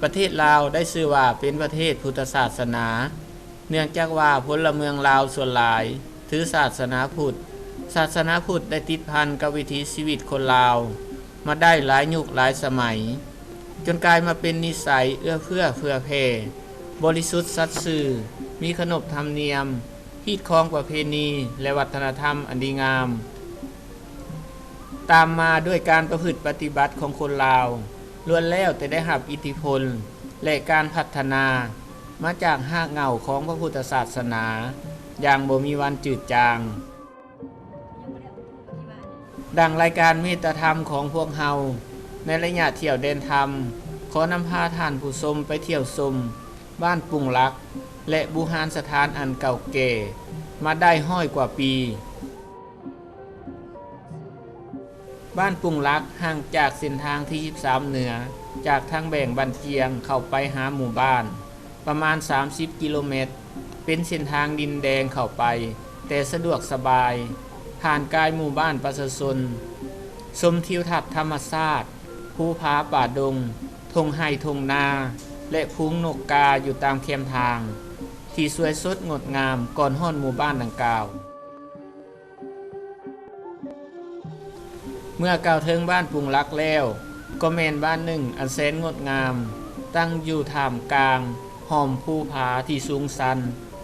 ປະເທດລາວໄດ້ຊື່ວ່າເປັນປະເທດພຸດທະສາສະໜາ ເນື່ອງຈາກວ່າພົນລະເມືອງລາວສ່ວນຫຼາຍຖືສາສະໜາພຸດ. ສາສະໜາພຸດໄດ້ຕິດພັນກັບວິຖີຊີວິດຄົນລາວມາໄດ້ຫຼາຍຍຸກຫຼາຍສະໄໝ, ຈົນກາຍມາເປັນນິໄສເອື້ອເຟື້ອເຜື່ອແຜ່, ບໍລິສຸດສັດຊື່, ມີຂະໜົບທຳນຽມ, ຮີດຄອງປະເພນີ ແລະ ວັດທະນະທຳອັນດີງາມ. ຕາມມາດ້ວຍການປະພຶດປະຕິບັດຂອງຄົນລາວ ລ້ວນແລ້ວແຕ່ໄດ້ຮັບອິດທິພົນ ແລະ ການພັດທະນາມາຈາກຮາກເຫງົ້າຂອງພະພຸດທະສາສະໜາຢ່າງບໍ່ມີວັນຈືດຈາງ. ດັ່ງລາຍການເມດຕາທຳຂອງພວກເຮົາ ໃນໄລຍະທ່ຽວແດນທຳ ຂໍນຳພາທ່ານຜູ້ຊົມໄປທ່ຽວຊົມບ້ານປຸງຫຼັກ ແລະ ບູຮານສະຖານອັນເກົ່າແກ່ມາໄດ້ຮ້ອຍກວ່າປີ. ບ້ານປຸງຫຼັກຫ່າງຈາກເສັ້ນທາງທີສິບສາມເໜືອ ຈາກທາງແບງບ້ານຈຽງເຂົ້າໄປຫາໝູ່ບ້ານປະມານສາມສິບກິໂລແມັດ, ເປັນເສັ້ນທາງດິນແດງເຂົ້າໄປ ແຕ່ສະດວກສະບາຍ, ຜ່ານກາຍໝູ່ບ້ານປະຊາຊົນ, ຊົມທິວທັດທຳມະຊາດ, ພູຜາປ່າດົງ, ທົ່ງໄຮ່ທົ່ງນາ ແລະ ຝູງນົກກາຢູ່ຕາມແຄມທາງ ທີ່ສວຍສົດງົດງາມກ່ອນຮອດໝູ່ບ້ານດັ່ງກ່າວ. ເມື່ອກ່າວເຖິງບ້ານປຸງຫຼັກແລ້ວ, ກໍແມ່ນບ້ານໜຶ່ງອັນແສນງົດງາມ, ຕັ້ງຢູ່ທ່າມກາງຮ່ອມພູຜາທີ່ສູງຊັນ,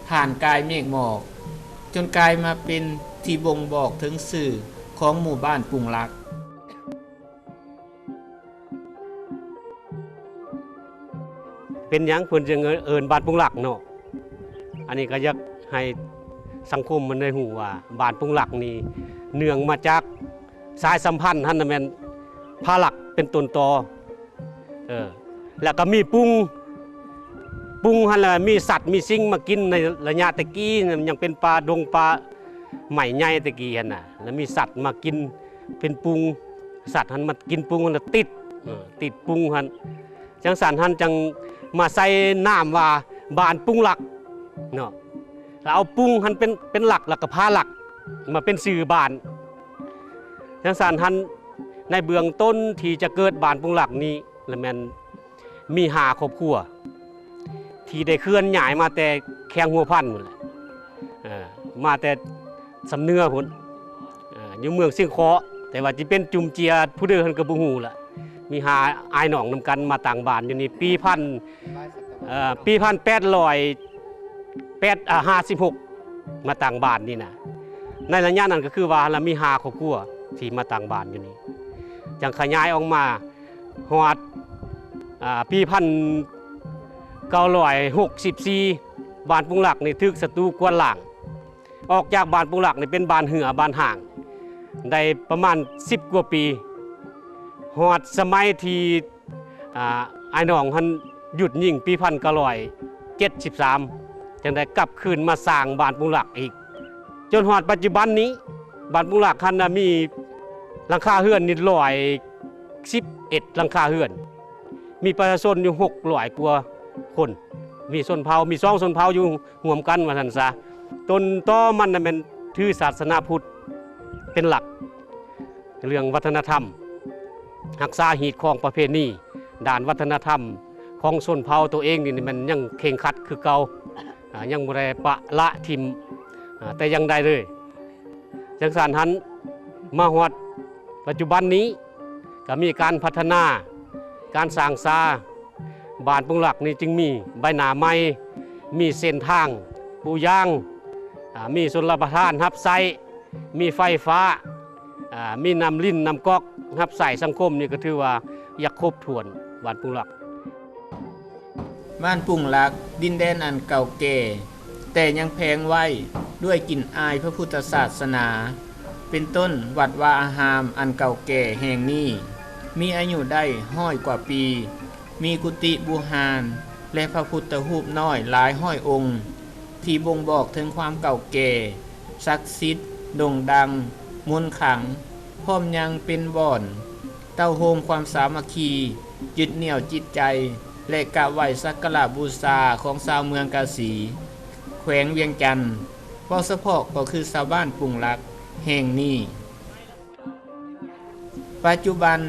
ຜ່ານກາຍເມກໝອກ, ຈົນກາຍມາເປັນທີ່ບົ່ງບອກເຖິງຊື່ຂອງໝູ່ບ້ານປຸງຫຼັກ. ເປັນຫຍັງເພິ່ນຈຶ່ງເອີ້ນບ້ານປຸງຫຼັກເນາະ? ອັນນີ້ກໍຢາກໃຫ້ສັງຄົມມັນໄດ້ຮູ້ວ່າ ບ້ານປຸງຫຼັກນີ້ເນື່ອງມາຈາກສາຍສຳພັນຫັ້ນນະ ແມ່ນພະຫຼັກເປັນຕົ້ນຕໍ. ເອີ ແລ້ວກໍມີປຸງ, ປຸງຫັ້ນລະມີສັດມີສິ່ງມາກິນ ໃນໄລຍະແຕ່ກີ້ ຍັງເປັນປ່າດົງປ່າໄມ້ໃຫຍ່ແຕ່ກີ້ຫັ້ນນະ ແລ້ວມີສັດມາກິນເປັນປຸງ, ສັດຫັ້ນມາກິນປຸງຫັ້ນລະຕິດ, ເອີ ຕິດປຸງຫັ້ນ. ຈັ່ງຊັ້ນຫັ້ນຈັ່ງມາໃສ່ນາມວ່າບ້ານປຸງຫຼັກເນາະ, ແລ້ວເອົາປຸງຫັ້ນເປັນ, ເປັນຫຼັກ ແລ້ວກໍພະຫຼັກມາເປັນຊື່ບ້ານ. ຈັ່ງຊັ້ນຫັ້ນ ໃນເບື້ອງຕົ້ນທີ່ຈະເກີດບ້ານປຸງຫຼັກນີ້ລະແມ່ນມີຫ້າຄອບຄົວ ທີ່ໄດ້ເຄື່ອນຍ້າຍມາແຕ່ແຂວງຫົວພັນພຸ້ນແຫຼະ, ເອີ ມາແຕ່ຊຳເໜືອພຸ້ນ, ເອີ ຢູ່ເມືອງຊຽງເຄາະ, ແຕ່ວ່າຊິເປັນຈຸມເຈຍຜູ້ໃດຫັ້ນກໍບໍ່ຮູ້ລະ. ມີຫ້າອ້າຍນ້ອງນຳກັນມາຕັ້ງບ້ານຢູ່ນີ້ ປີພັນ ເອີ ປີພັນແປດຮ້ອຍແປດ ອາ ຫ້າສິບຫົກ ມາຕັ້ງບ້ານນີ້ນະ. ໃນໄລຍະນັ້ນກໍຄືວ່າລະມີຫ້າຄອບຄົວທີ່ມາຕັ້ງບ້ານຢູ່ນີ້, ຈັ່ງຂະຫຍາຍອອກມາຮອດ ອາ ປີພັນເກົ້າຮ້ອຍຫົກສິບສີ່ ບ້ານປຸງຫຼັກນີ້ຖືກສັດຕູກວາດລ້າງ. ອອກຈາກບ້ານປຸງຫຼັກນີ້ເປັນບ້ານເຮືອ ບ້ານຮ້າງ ໄດ້ປະມານສິບກວ່າປີ, ຮອດສະໄໝທີ່ ອາ ອ້າຍນ້ອງຫັ້ນຢຸດຍິງປີພັນເກົ້າຮ້ອຍເຈັດສິບສາມ ຈັ່ງໄດ້ກັບຄືນມາສ້າງບ້ານປຸງຫຼັກອີກ. ຈົນຮອດປັດຈຸບັນນີ້ ບ້ານປຸງຫຼັກຫັ້ນນະມີຫຼັງຄາເຮືອນນີ້ຮ້ອຍສິບເອັດຫຼັງຄາເຮືອນ, ມີປະຊາຊົນຢູ່ຫົກຮ້ອຍກວ່າຄົນ, ມີຊົນເຜົ່າ, ມີສອງຊົນເຜົ່າຢູ່ ຮ່ວມກັນວ່າຊັ້ນຊະ. ຕົ້ນຕໍມັນນະແມ່ນຖືສາສະໜາພຸດເປັນຫຼັກ, ເລື່ອງວັດທະນະທຳ, ຮັກສາຮີດຄອງປະເພນີ, ດ້ານວັດທະນະທຳຂອງຊົນເຜົ່າໂຕເອງນີ້ແມ່ນຍັງເຄັ່ງຄັດຄືເກົ່າ, ອາ ຍັງບໍ່ໄດ້ປະລະຖິ້ມ ອາ ແຕ່ຢ່າງໃດເລີຍ. ຈັ່ງຊັ້ນຫັ້ນ ມາຮອດປັດຈຸບັນນີ້ ກໍມີການພັດທະນາ, ການສ້າງສາ, ບ້ານປຸງຫຼັກນີ້ຈຶ່ງມີໃບໜ້າໃໝ່, ມີເສັ້ນທາງປູຢາງ, ອາ ມີຊົນລະປະທານຮັບໃຊ້, ມີໄຟຟ້າ, ອາ ມີນ້ຳລິນນ້ຳກອກຮັບໃຊ້ສັງຄົມ, ນີ້ກໍຖືວ່າຢາກຄົບຖ້ວນບ້ານປຸງຫຼັກ. ບ້ານປຸງຫຼັກ ດິນແດນອັນເກົ່າແກ່ ແຕ່ຍັງແຝງໄວ້ດ້ວຍກິ່ນອາຍພະພຸດທະສາສະໜາ, ເປັນຕົ້ນ ວັດວາອາຮາມອັນເກົ່າແກ່ແຫ່ງນີ້ ມີອາຍຸໄດ້ຮ້ອຍກວ່າປີ, ມີກຸຕິບູຮານ ແລະ ພະພຸດທະຮູບນ້ອຍຫຼາຍຮ້ອຍອົງ ທີ່ບົ່ງບອກເຖິງຄວາມເກົ່າແກ່, ສັກສິດ, ໂດ່ງດັງ, ມົນຂລັງ, ພ້ອມຍັງເປັນບ່ອນເຕົ້າໂຮມຄວາມສາມັກຄີ, ຍຶດໜ່ຽວຈິດໃຈ ແລະ ກາບໄຫວ້ສັກກາລະບູຊາຂອງຊາວເມືອງກາສີ, ແຂວງວຽງຈັນ, ເວົ້າສະເພາະກໍຄືຊາວບ້ານປຸງຫຼັກແຫ່ງນີ້. ປັດຈຸບັນ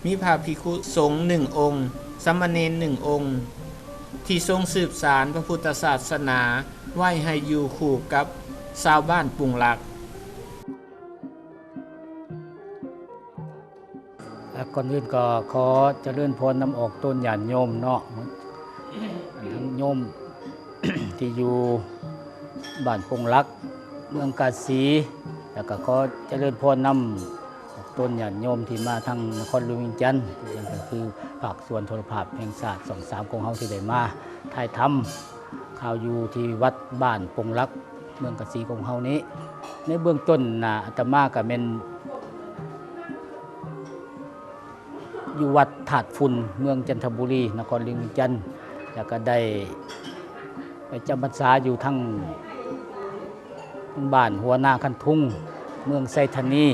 ມີພະພິກຂຸສົງໜຶ່ງອົງ ສາມະເນນໜຶ່ງອົງ ທີ່ຊົງສືບສານພະພຸດທະສາສະໜາໄວ້ໃຫ້ຢູ່ຄູ່ກັບຊາວບ້ານປຸງຫຼັກ. ອ່າ ກ່ອນອື່ນກໍຂໍຈະເລີນພອນນຳອອກຕົນຍາດໂຍມເນາະ ທັງໂຍມທີ່ຢູ່ບ້ານປົງຫຼັກ ເມືອງກາສີ ແລ້ວກໍຂໍຈະເລີນພອນນຳອອກຕົນຍາດໂຍມທີ່ມາທາງນະຄອນຫຼວງວຽງຈັນ ກໍຄືພາກສ່ວນໂທລະພາບແຫ່ງຊາດ ຊ່ອງສາມຂອງເຮົາ ທີ່ໄດ້ມາຖ່າຍທຳຂ່າວຢູ່ທີ່ວັດບ້ານປົງຫຼັກ ເມືອງກາສີຂອງເຮົານີ້. ໃນເບື້ອງຕົ້ນນະ ອາດຕະມາກໍແມ່ນ ຢູ່ວັດທາດຝຸ່ນ ເມືອງຈັນທະບູລີ ນະຄອນຫຼວງວຽງຈັນ ແລ້ວກໍໄດ້ໄປຈຳພັນສາຢູ່ທາງ ທາງບ້ານຫົວນາຄັນທຸງ ເມືອງໄຊທານີ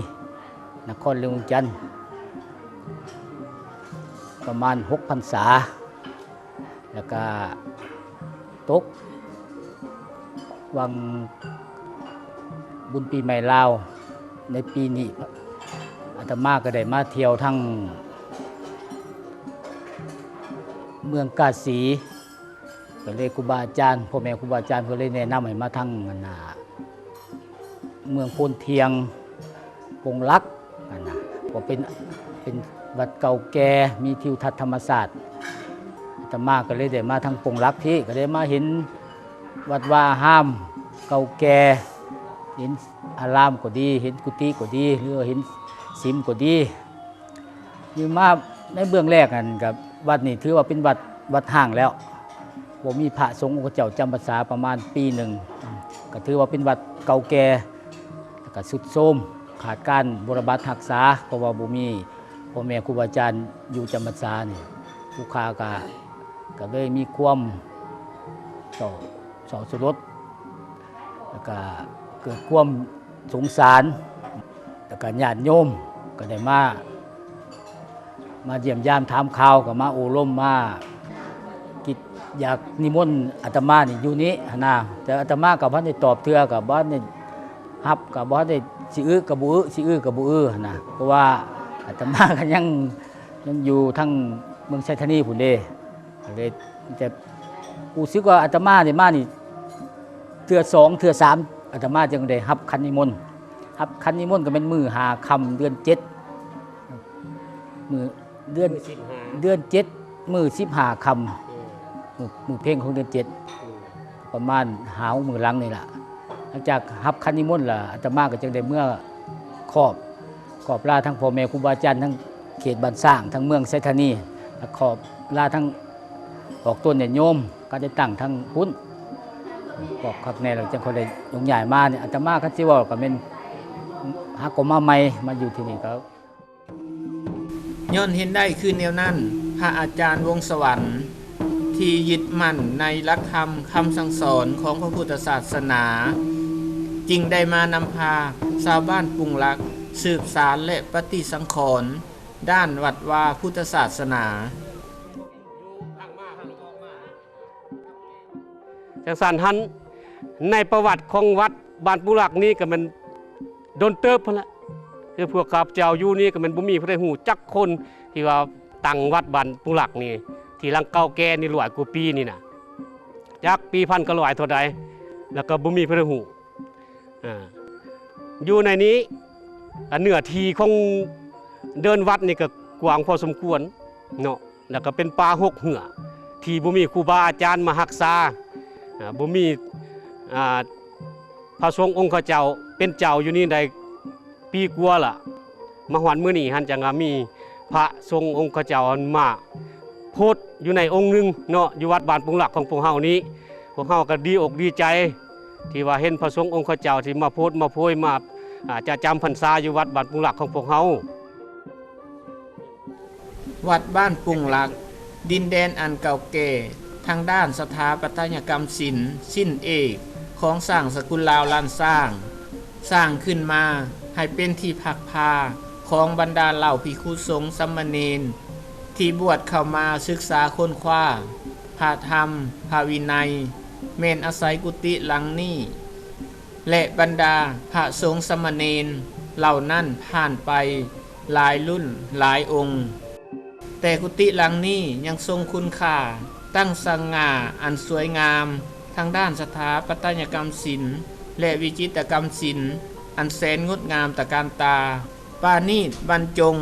ນະຄອນຫຼວງວຽງຈັນ ປະມານຫົກພັນສາ. ແລ້ວກະຕົກວັງບຸນປີໃໝ່ລາວໃນປີນີ້ ອາດຕະມາກໍໄດ້ມາທ່ຽວທາງເມືອງກາສີ ກໍເລີຍຄູບາອາຈານ ພໍ່ແມ່ຄູບາອາຈານເພິ່ນເລີຍແນະນຳໃຫ້ມາທາງ ອັນນ່າ ເມືອງໂພນທ່ຽງ ປົງຫຼັກ ອັນນະ ກໍເປັນ ເປັນວັດເກົ່າແກ່ ມີທິວທັດທຳມະຊາດ. ອາດຕະມາກໍເລີຍໄດ້ມາທາງປົງຫຼັກພີ້ ກໍໄດ້ມາເຫັນວັດວາອາຮາມເກົ່າແກ່ ເຫັນອາລາມກໍດີ ເຫັນກຸຕິກໍດີ ຫຼືວ່າເຫັນສິມກໍດີ. ຢູ່ມາໃນເບື້ອງແລກນັ້ນກໍ ວັດນີ້ຖືວ່າເປັນວັດ ວັດຮ້າງແລ້ວ ບໍ່ມີພະສົງອົງຄະເຈົ້າຈຳພັນສາປະມານປີໜຶ່ງ ກໍຖືວ່າເປັນວັດເກົ່າແກ່ ແລ້ວກໍຊຸດໂຊມ ຂາດການບົວລະບັດຮັກສາ ເພາະວ່າບໍ່ມີພໍ່ແມ່ຄູບາອາຈານຢູ່ຈຳພັນສານີ້ ຜູ້ຂ້າກໍ ກໍເລີຍມີຄວາມເສົ້າ ເສົ້າສະຫຼົດ ແລ້ວກໍເກີດຄວາມສົງສານ ແລ້ວກໍຍາດໂຍມກໍໄດ້ມາ ມາຢ້ຽມຢາມຖາມຂ່າວ ກໍມາໂອ້ລົມ ມາຄິດຢາກນິມົນອາດຕະມານີ້ຢູ່ນີ້ຫັ້ນນາ ແຕ່ອາດຕະມາກໍບໍ່ທັນໄດ້ຕອບເທື່ອ ກໍບໍ່ທັນໄດ້ຮັບ ກໍບໍ່ທັນໄດ້ ຊິອຶກໍບໍ່ອຶ ຊິອຶກໍບໍ່ອຶຫັ້ນນາ ເພາະວ່າອາດຕະມາກໍຍັງ ຍັງຢູ່ທາງເມືອງໄຊທານີພຸ້ນເດ້ ກໍເລີຍ ແຕ່ຮູ້ສຶກວ່າອາດຕະມາໄດ້ມານີ້ ເທື່ອສອງເທື່ອສາມ ອາດຕະມາຈຶ່ງໄດ້ຮັບຂັນນິມົນ ຮັບຂັນນິມົນກໍແມ່ນມື້ຫ້າຄ່ຳເດືອນເຈັດ ມື້ເດືອນ ມື້ສິບຫ້າ ເດືອນເຈັດ ມື້ສິບຫ້າຄ່ຳ ເອີ ມື້ ມື້ເພັງຂອງເດືອນເຈັດ ເອີ ປະມານຫ້າຫົກມື້ຫຼັງນີ້ລະ ຫຼັງຈາກຮັບຂັນນິມົນລະ ອາດຕະມາກໍຈຶ່ງໄດ້ເມືອ ຂອບ ຂອບລາທັງພໍ່ແມ່ຄູບາອາຈານ ທັງເຂດບ້ານຊ້າງ ທັງເມືອງໄຊທານີ ແລະ ຂອບລາທັງອອກຕົນຍາດໂຍມ ກໍໄດ້ຕັ້ງທັງພຸ້ນ ກໍຄັກແນ່ ແລ້ວຈັ່ງຄ່ອຍໄດ້ຍົກຍ້າຍມານີ້ ອາດຕະມາຄັນຊິເວົ້າກໍແມ່ນຫາກໍມາໃໝ່ ມາຢູ່ທີ່ນີ້ກໍ ຍ້ອນເຫັນໄດ້ຄືແນວນັ້ນ ພະອາຈານ ວົງສະຫວັນ ທີ່ຍຶດໝັ້ນໃນຫຼັກທຳຄຳສັ່ງສອນຂອງພະພຸດທະສາສະໜາ ຈຶ່ງໄດ້ມານຳພາຊາວບ້ານປຸງຫຼັກສືບສານ ແລະ ປະຕິສັງຂອນດ້ານວັດວາພຸດທະສາສະໜາ. ຈັ່ງຊັ້ນຫັ້ນ ໃນປະຫວັດຂອງວັດບ້ານປຸງຫຼັກນີ້ກໍແມ່ນດົນເຕີບພຸ້ນລະ ຄືພວກຂ້າພະເຈົ້າຢູ່ນີ້ກໍແມ່ນບໍ່ມີຜູ້ໃດຮູ້ຈັກຄົນ ທີ່ວ່າຕັ້ງວັດບ້ານປຸງຫຼັກນີ້ ທີ່ຫຼັງເກົ່າແກ່ນີ້ຮ້ອຍກວ່າປີນີ້ນະ ຈັກປີພັນເກົ້າຮ້ອຍເທົ່າໃດ ແລ້ວກໍບໍ່ມີຜູ້ໃດຮູ້. ອ່າ ຢູ່ໃນນີ້ ອ່າ ເນື້ອທີ່ຂອງເດີ່ນວັດນີ້ກໍກວ້າງພໍສົມຄວນເນາະ ແລ້ວກໍເປັນປ່າຮົກເຮື້ອ ທີ່ບໍ່ມີຄູບາອາຈານມາຮັກສາ ອ່າ ບໍ່ມີ ອ່າ ພະສົງອົງຄະເຈົ້າເປັນເຈົ້າຢູ່ນີ້ໄດ້ປີກວ່າລະ ມາຮອດມື້ນີ້ຫັ້ນ ຈັ່ງວ່າມີພະສົງອົງຄະເຈົ້າຫັ້ນມາໂພດຢູ່ໃນອົງໜຶ່ງເນາະ ຢູ່ວັດບ້ານປຸງຫຼັກຂອງພວກເຮົານີ້ ພວກເຮົາກໍດີອົກດີໃຈ ທີ່ວ່າເຫັນພະສົງອົງຄະເຈົ້າທີ່ມາໂພດມາໂພຍ ມາ ອ່າ ຈະຈຳພັນສາຢູ່ວັດບ້ານປຸງຫຼັກຂອງພວກເຮົາ. ວັດບ້ານປຸງຫຼັກ ດິນແດນອັນເກົ່າແກ່ທາງດ້ານສະຖາປັດຕະຍະກຳສິນ ສິນເອກຂອງຊ່າງສະກຸນລາວລ້ານຊ້າງ ສ້າງຂຶ້ນມາໃຫ້ເປັນທີ່ພັກພາຂອງບັນດາເຫຼົ່າພິກຂຸສົງສາມະເນນ ທີ່ບວດເຂົ້າມາສຶກສາຄົ້ນຄວ້າພະທຳ ພະວິໄນ ແມ່ນອາໄສກຸຕິຫຼັງນີ້ ແລະ ບັນດາພະສົງສາມະເນນເຫຼົ່ານັ້ນຜ່ານໄປຫຼາຍລຸ້ນຫຼາຍອົງ. ແຕ່ກຸຕິຫຼັງນີ້ຍັງຊົງຄຸນຄ່າ ທັງສັງຫງ່າອັນສວຍງາມທາງດ້ານສະຖາປັດຕະຍະກຳສິນ ແລະ ວິຈິດຕະກຳສິນອັນແສນງົດງາມຕະການຕາ, ປານີດບັນຈົງ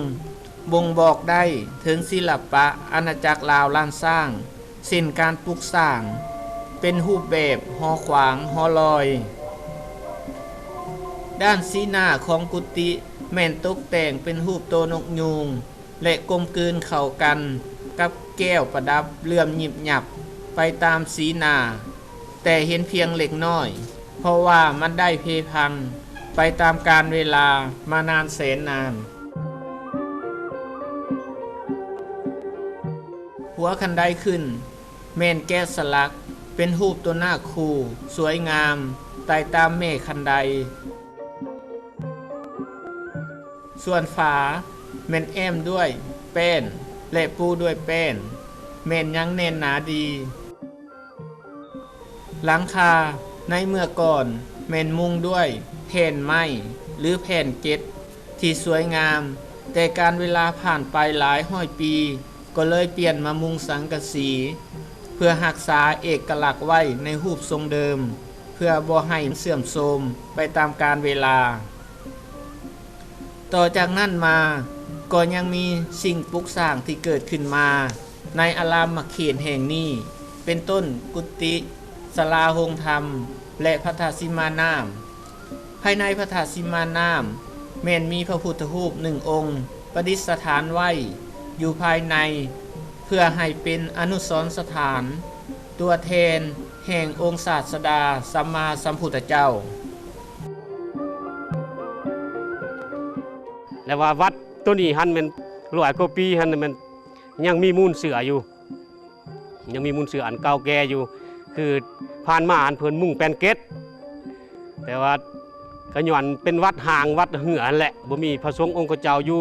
ບົ່ງບອກໄດ້ເຖິງສິລະປະອານາຈັກລາວລ້ານຊ້າງ, ເຊັ່ນ ການປຸກສ້າງເປັນຮູບແບບຫໍຂວາງຫໍລອຍ. ດ້ານຊີ້ໜ້າຂອງກຸຕິແມ່ນຕົກແຕ່ງເປັນຮູບໂຕນົກຍູງ ແລະ ກົມກືນເຂົ້າກັນກັບແກ້ວປະດັບເຫຼື້ອມຍິບຍັບໄປຕາມສີໜ້າ, ແຕ່ເຫັນພຽງເລັກນ້ອຍ ເພາະວ່າມັນໄດ້ເພພັງໄປຕາມການເວລາມານານແສນນານ. ຫົວຄັນໄດຂຶ້ນ ແມ່ນແກະສະຫຼັກເປັນຮູບຕົວນາກຄູ່ສວຍງາມໄຕ່ຕາມແມ່ຄັນໄດ. ສ່ວນຝາແມ່ນແອ້ມດ້ວຍແປ້ນ ແລະ ປູດ້ວຍແປ້ນ ແມ່ນຍັງແໜ້ນໜາດີ. ຫຼັງຄາໃນເມື່ອກ່ອນແມ່ນມຸງດ້ວຍແຜ່ນໄມ້ ຫຼື ແຜ່ນເກັດທີ່ສວຍງາມ, ແຕ່ການເວລາຜ່ານໄປຫຼາຍຮ້ອຍປີ ກໍເລີຍປ່ຽນມາມຸງສັງກະສີ ເພື່ອຮັກສາເອກະລັກໄວ້ໃນຮູບຊົງເດີມ ເພື່ອບໍ່ໃຫ້ເສື່ອມໂຊມໄປຕາມການເວລາ. ຕໍ່ຈາກນັ້ນມາກໍຍັງມີສິ່ງປຸກສ້າງທີ່ເກີດຂຶ້ນມາໃນອາລາມມະເຂດແຫ່ງນີ້ ເປັນຕົ້ນ ກຸຕິ, ສາລາໂຮງທຳ ແລະ ພະທາດສີມານ້ຳ. ພາຍໃນພະທາດສີມານ້ຳ ແມ່ນມີພະພຸດທະຮູບໜຶ່ງອົງປະດິດສະຖານໄວ້ຢູ່ພາຍໃນ ເພື່ອໃຫ້ເປັນອະນຸສອນສະຖານ ຕົວແທນແຫ່ງອົງສາດສະດາສຳມາສຳພຸດທະເຈົ້າ. ແລະວ່າວັດໂຕນີ້ຫັ້ນແມ່ນຮ້ອຍກວ່າປີຫັ້ນແມ່ນຍັງມີມູນເຊື້ອຢູ່. ຍັງມີມູນເຊື້ອອັນເກົ່າແກ່ຢູ່ ຄືຜ່ານມາອັນເພິ່ນມຸງແປ້ນເກັດ ແຕ່ວ່າກະຍ້ອນເປັນວັດຮ້າງວັດເຮື້ອຫັ້ນແຫຼະ ບໍ່ມີພະສົງອົງຄະເຈົ້າຢູ່.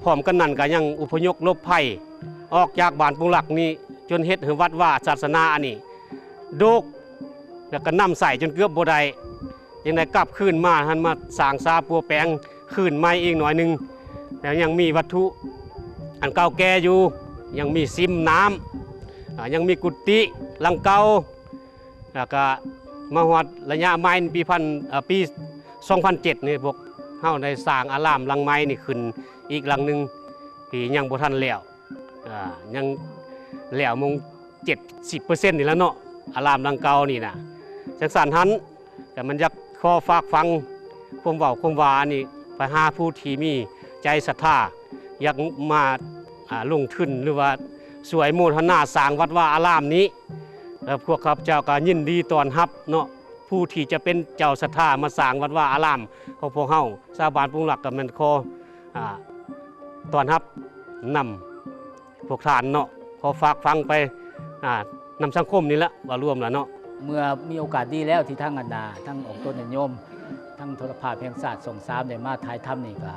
ພ້ອມກັນນັ້ນກະຍັງອົບພະຍົບຫຼົບໄພອອກຈາກບ້ານປຸງລັກນີ້ ຈົນເຮັດໃຫ້ວັດວາສາສະໜາອັນນີ້ໂດກ ແລ້ວກະນຳໃຊ້ຈົນເກືອບບໍ່ໄດ້ ຈຶ່ງໄດ້ກັບຄືນມາຫັ້ນ ມາສ້າງສາປົວແປງຄືນໃໝ່ອີກໜ້ອຍໜຶ່ງ ແລ້ວຍັງມີວັດຖຸອັນເກົ່າແກ່ຢູ່ ຍັງມີສິມນ້ຳ ອາ ຍັງມີກຸຕິຫຼັງເກົ່າ ແລ້ວກະມາຮອດໄລຍະໃໝ່ປີພັນ ອາ ປີສອງພັນເຈັດນີ້ ພວກເຮົາໄດ້ສ້າງອາລາມຫຼັງໃໝ່ນີ້ຂຶ້ນອີກຫຼັງໜຶ່ງ ທີ່ຍັງບໍ່ທັນແລ້ວ ອາ ຍັງແລ້ວມົງເຈັດສິບເປີເຊັນນີ້ແຫຼະເນາະ ອາລາມຫຼັງເກົ່ານີ້ນະ. ຈັ່ງຊັ້ນຫັ້ນ ກະມັນຢາກຂໍຝາກຝັງຄວາມເວົ້າຄວາມວ່ານີ້ ໄປຫາຜູ້ທີ່ມີໃຈສັດທາ ຢາກມາ ອາ ລົງທຶນ ຫຼືວ່າຊ່ວຍໂມທະນາສ້າງວັດວາອາລາມນີ້ ແລະ ພວກຂ້າພະເຈົ້າກະຍິນດີຕ້ອນຮັບເນາະ ຜູ້ທີ່ຈະເປັນເຈົ້າສັດທາມາສ້າງວັດວາອາລາມຂອງພວກເຮົາ ຊາວບ້ານປຸງລັກ ກະແມ່ນຂໍ ອາ ຕ້ອນຮັບນຳ ພວກທ່ານເນາະ ຂໍຝາກຝັງໄປ ອາ ນຳສັງຄົມນີ້ລະ ວ່າລວມລະເນາະ. ເມື່ອມີໂອກາດດີແລ້ວທີ່ທາງອັນນາ ທາງອອກຕົນຍາດໂຍມ ທາງໂທລະພາບແຫ່ງຊາດຊ່ອງສາມໄດ້ມາຖ່າຍທຳນີ້ ກະ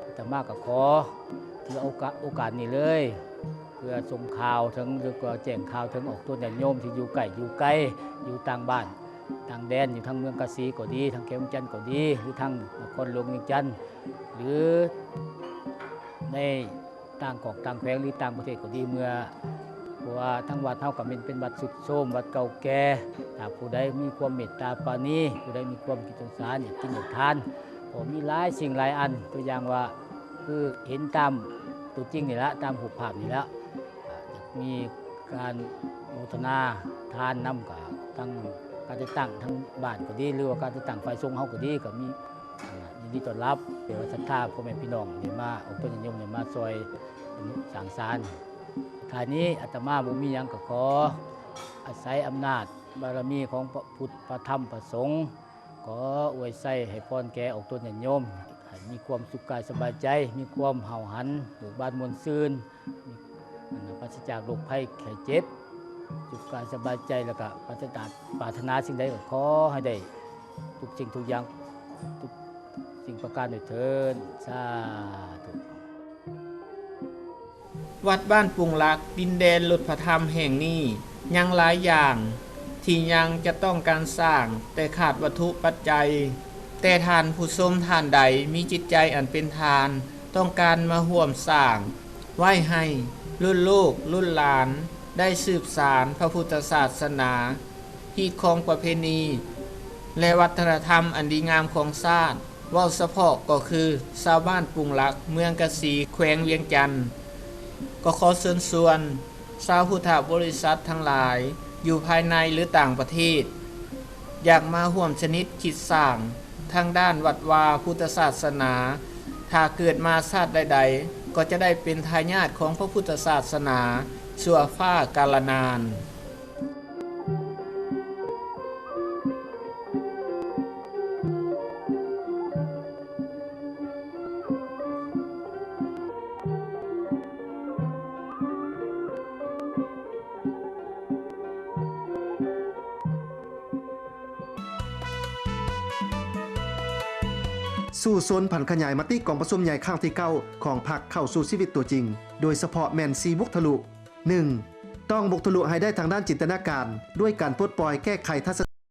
ອາດຕະມາກະຂໍຖືໂອກາດ ໂອກາດນີ້ເລີຍ ເພື່ອສົ່ງຂ່າວເຖິງ ຫຼືກໍແຈ້ງຂ່າວເຖິງອອກຕົນຍາດໂຍມທີ່ຢູ່ໃກ້ຢູ່ໄກ ຢູ່ຕ່າງບ້ານຕ່າງແດນ ຢູ່ທາງເມືອງກາສີກໍດີ ທາງແຂວງວຽງຈັນກໍດີ ຫຼືທາງນະຄອນຫຼວງວຽງຈັນ ຫຼືໃນ ຕ່າງຂອກຕ່າງແຂວງ ຫຼືຕ່າງປະເທດກໍດີ ເມື່ອ ເພາະວ່າທາງວັດເຮົາກໍແມ່ນເປັນວັດຊຸດໂຊມ ວັດເກົ່າແກ່ ຖ້າຜູ້ໃດມີຄວາມເມດຕາປານີ ຜູ້ໃດມີຄວາມຄິດສົງສານ ຢາກກິນຢາກທານ ກໍມີຫຼາຍສິ່ງຫຼາຍອັນ ຕົວຢ່າງວ່າ ຄືເຫັນຕາມຕົວຈິງນີ້ລະ ຕາມຮູບພາບນີ້ລະ ຢາກມີການໂມທະນາທານນຳ ກໍທັງການຈັດຕັ້ງທາງບ້ານກໍດີ ຫຼືວ່າການຈັດຕັ້ງຝ່າຍສົງເຮົາກໍດີ ກໍມີ ອ່າ ຍິນດີຕ້ອນຮັບ ແຕ່ວ່າສັດທາພໍ່ແມ່ພີ່ນ້ອງໄດ້ມາ ອົບປະຍົມໄດ້ມາຊ່ອຍສ້າງສານ. ທ້າຍນີ້ອາດຕະມາບໍ່ມີຫຍັງ ກໍຂໍອາໄສອຳນາດບາລະມີຂອງພະພຸດ ພະທຳ ພະສົງ ຂໍອວຍໄຊໃຫ້ພອນແກ່ອອກຕົນຍາດໂຍມ ໃຫ້ມີຄວາມສຸກກາຍສະບາຍໃຈ ມີຄວາມຫ້າວຫັນ ເບີກບານມ່ວນຊື່ນ ອັນປາສະຈາກໂລກໄພໄຂ້ເຈັບ ສຸກກາຍສະບາຍໃຈ ແລ້ວກະປາສະຈາກ ປາດຖະໜາສິ່ງໃດກໍຂໍໃຫ້ໄດ້ທຸກສິ່ງທຸກຢ່າງ ທຸກສິ່ງປະການດ້ວຍເທີ້ນ ສາທຸ. ວັດບ້ານປຸງຫຼັກ ດິນແດນລົດພະທຳແຫ່ງນີ້ ຍັງຫຼາຍຢ່າງທີ່ຍັງຈະຕ້ອງການສ້າງ ແຕ່ຂາດວັດຖຸປັດໄຈ. ແຕ່ທ່ານຜູ້ຊົມທ່ານໃດມີຈິດໃຈອັນເປັນທານ ຕ້ອງການມາຮ່ວມສ້າງ ໄວ້ໃຫ້ລຸ້ນລູກລຸ້ນຫຼານໄດ້ສືບສານພະພຸດທະສາສະໜາ, ຮີດຄອງປະເພນີ ແລະ ວັດທະນະທຳອັນດີງາມຂອງຊາດ, ເວົ້າສະເພາະກໍຄືຊາວບ້ານປຸງຫຼັກ ເມືອງກະສີ ແຂວງວຽງຈັນ. ກໍຂໍເຊີນຊວນຊາວພຸດທະບໍລິສັດທັງຫຼາຍ ຢູ່ພາຍໃນ ຫຼື ຕ່າງປະເທດ ຢາກມາຮ່ວມຊະນິດຄິດສ້າງທາງດ້ານວັດວາພຸດທະສາສະໜາ, ຖ້າເກີດມາຊາດໃດໆ ກໍຈະໄດ້ເປັນທາຍາດຂອງພະພຸດທະສາສະໜາຊົ່ວຟ້າກາລະນານ. ສູ້ຊົນຜັນຂະຫຍາຍມະຕິກອງປະຊຸມໃຫຍ່ຄັ້ງທີເກົ້າຂອງພັກເຂົ້າສູ່ຊີວິດຕົວຈິງ, ໂດຍສະເພາະແມ່ນສີ່ບຸກທະລຸ. ໜຶ່ງ, ຕ້ອງບຸກທະລຸໃຫ້ໄດ້ທາງດ້ານຈິນຕະນາການ ດ້ວຍການປົດປ່ອຍແກ້ໄຂທັດສະ